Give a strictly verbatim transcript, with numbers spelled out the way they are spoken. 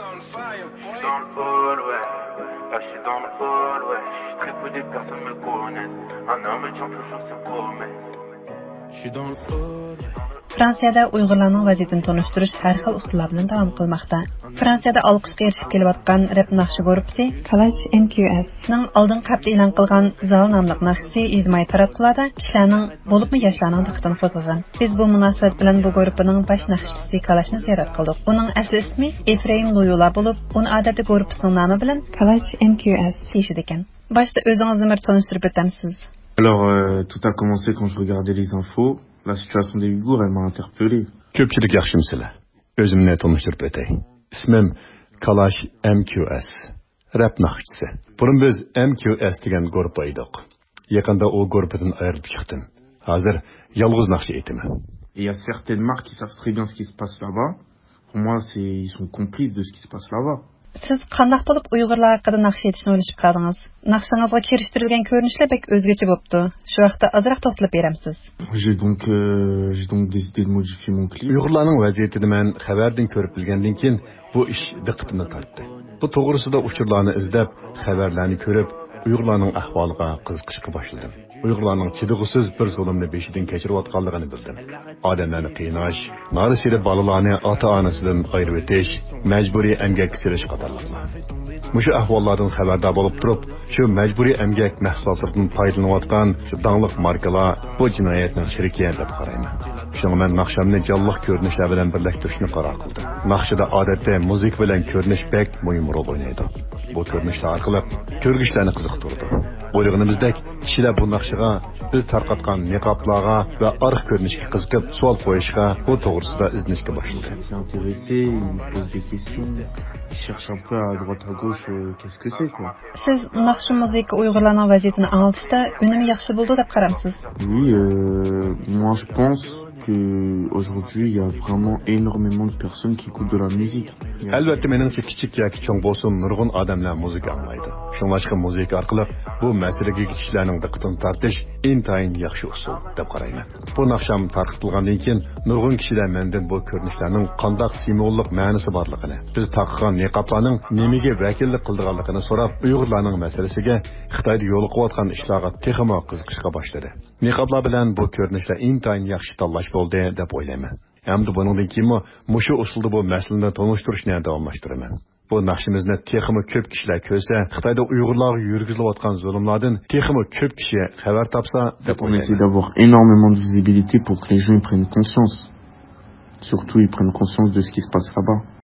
Dans le hall, ouais. Là, je suis dans le hall, ouais. Je suis très connu, personne me connaît. Un homme tient toujours ses promesses. Je suis dans le hall, ouais. فرانسىيەدە ئۇيغۇرلارنىڭ ۋەزىيىتىنى تونۇشتۇرۇش ھەر خىل ئۇسۇللار بىلەن داۋام قىلماقتا. فرانسىيەدە ئالقىشقا ئېرىشىپ كېلىۋاتقان رەپ ناخشا گۇرۇپپىسى كالاش ئېم كيۇ ئېس نىڭ ئالدىنقى ھەپتە ئېلان قىلغان زال ناملىق ناخشىسى ئىجتىمائىي تاراتقۇلاردا كىشىلەرنىڭ، بولۇپمۇ ياشلارنىڭ دىققىتىنى قوزغىغان. بىز بۇ مۇناسىۋەت بىلەن بۇ گۇرۇپپىنىڭ باش ناخشىچىسى كالاشنى زىيارەت قىلدۇق. ئۇنىڭ ئەسلى ئىسمى ئېفرېيىم لۇيۇلا بولۇپ، ئۇنى ئادەتتە گۇرۇپپىسىنىڭ نامى بىلەن كالاش ئېم كيۇ ئېس دېيىشىدىكەن. باشتا ئۆزىڭىزنى بىر تونۇشتۇرۇپ ئۆتەمسىز؟ Alors, euh, tout a commencé quand je regardais les infos. La situation des Ouïghours, elle m'a interpellé. كۆپچىلىك ياخشىمۇسىلەر؟ ئۆزۈمنى تونۇشتۇرۇپ ئۆتەي. ئىسمىم كالاش ئېم كيۇ ئېس. رەپ ناخشىچىسى. بۇرۇن بىز ئېم كيۇ ئېس دېگەن گۇرۇپپا ئىدۇق. يېقىندا ئۇ گۇرۇپپىدىن ئايرىلىپ چىقتىم. ھازىر يالغۇز ناخشا ئېيتىمەن. Il y a certaines marques qui savent très bien ce qui se passe là-bas. Pour moi, c'est, ils sont complices de ce qui se passe là-bas. سىز قانداق بولۇپ ئۇيغۇرلار ھەققىدە ناخشا ئېيتىشنى ئويلىشىپ قالدىڭىز؟ ناخشىڭىزغا كىرىشتۈرۈلگەن كۆرۈنۈشلەر بەك ئۆزگىچە بوپتۇ. شۇ ھەقتە ئازراق توختىلىپ بېرەمسىز؟ J'ai donc, euh, j'ai donc décidé de modifier mon clip. ئۇيغۇرلارنىڭ ۋەزىيىتىنى مەن خەۋەردىن كۆرۈپ بىلگەندىن كېيىن، بۇ ئىش دىققىتىمنى تارتتى. بۇ توغرىسىدا ئۇچۇرلارنى ئىزدەپ، خەۋەرلەرنى كۆرۈپ، ئۇيغۇرلارنىڭ ئەھۋالىغا قىزىقىشقا باشلىدىم. ئۇيغۇرلارنىڭ چىدىغۇسىز بىر زۇلۇمنى بېشىدىن كەچۈرۈۋاتقانلىقىنى بىلدىم. ئادەملەرنى قىيناش، نارەسىدە بالىلارنى ئاتا-ئانىسىدىن ئايرىۋېتىش، مەجبۇرىي ئەمگەككە سېلىش قاتارلىقلار. مۇشۇ ئەھۋاللاردىن خەۋەردار بولۇپ تۇرۇپ، شۇ مەجبۇرىي ئەمگەك مەھسۇلاتلىرىدىن پايدىلىنىۋاتقان شۇ داڭلىق ماركىلار بۇ جىنايەتنىڭ شېرىكى دەپ قارايمەن. شۇڭا مەن ناخشامنى جانلىق كۆرۈنۈشلەر بىلەن بىرلەشتۈرۈشنى قارار قىلدىم. ناخشىدا ئادەتتە مۇزىكا بىلەن كۆرۈنۈش بەك مۇھىم رول ئوينايدۇ. بۇ كۆرۈنۈشلەر ئارقىلىق كۆرگۈچىلەرنى قىزىقتۇرىدۇ. ئويلىغىنىمىزدەك، كىشىلەر بۇ ناخشىغا، بىز تارقاتقان نىقابلارغا ۋە ئارقا كۆرۈنۈشكە قىزىقىپ، سوئال قويۇشقا، بۇ توغرىسىدا ئىزدىنىشكە باشلىدى. S'est intéressé, il me pose des questions, il cherche un peu à droite à gauche, euh, qu'est-ce que c'est, quoi. سىز ناخشا مۇزىكا ئۇيغۇرلارنىڭ ۋەزىيىتىنى ئاڭلىتىشتا ئۈنۈمى ياخشى بولىدۇ دەپ قارامسىز؟ Oui, euh, moi je pense que aujourd'hui il y a vraiment énormément de personnes qui écoutent de la musique. ئەلۋەتتە، مېنىڭچە كىچىك ياكى چوڭ بولسۇن، نۇرغۇن ئادەملەر مۇزىكا ئاڭلايدۇ. شۇڭلاشقا مۇزىكا ئارقىلىق بۇ مەسىلىگە كىشىلەرنىڭ دىققىتىنى تارتىش ئىنتايىن ياخشى ئۇسۇل دەپ قارايمەن. بۇ ناخشام تارقىتىلغاندىن كېيىن، نۇرغۇن كىشىلەر مەندىن بۇ كۆرۈنۈشلەرنىڭ قانداق سىمۋوللۇق مەنىسى بارلىقىنى، بىز تارقىغان نىقابلارنىڭ نېمىگە ۋەكىللىك قىلىدىغانلىقىنى سوراپ، ئۇيغۇرلارنىڭ مەسىلىسىگە، خىتايدا يولۇقۇۋاتقان ئىشلارغا تېخىمۇ قىزىقىشقا باشلىدى. نىقابلار بىلەن بۇ كۆرۈنۈشلەر ئىنتايىن ياخشى تاللاش بولدى، دەپ ئويلايمەن. ھەمدە بۇنىڭدىن كېيىنمۇ مۇشۇ ئۇسۇلدا بۇ مەسىلىنى تونۇشتۇرۇشنى داۋاملاشتۇرىمەن. بۇ ناخشىمىزنى تېخىمۇ كۆپ كىشىلەر كۆرسە، خىتايدا ئۇيغۇرلارغا يۈرگۈزۈلۈۋاتقان زۇلۇملاردىن تېخىمۇ كۆپ كىشى خەۋەر تاپسا، دەپ ئويلايمەن. On essaie d'avoir énormément de visibilité pour que les gens y prennent conscience. Surtout, ils prennent conscience de ce qui se passe là-bas.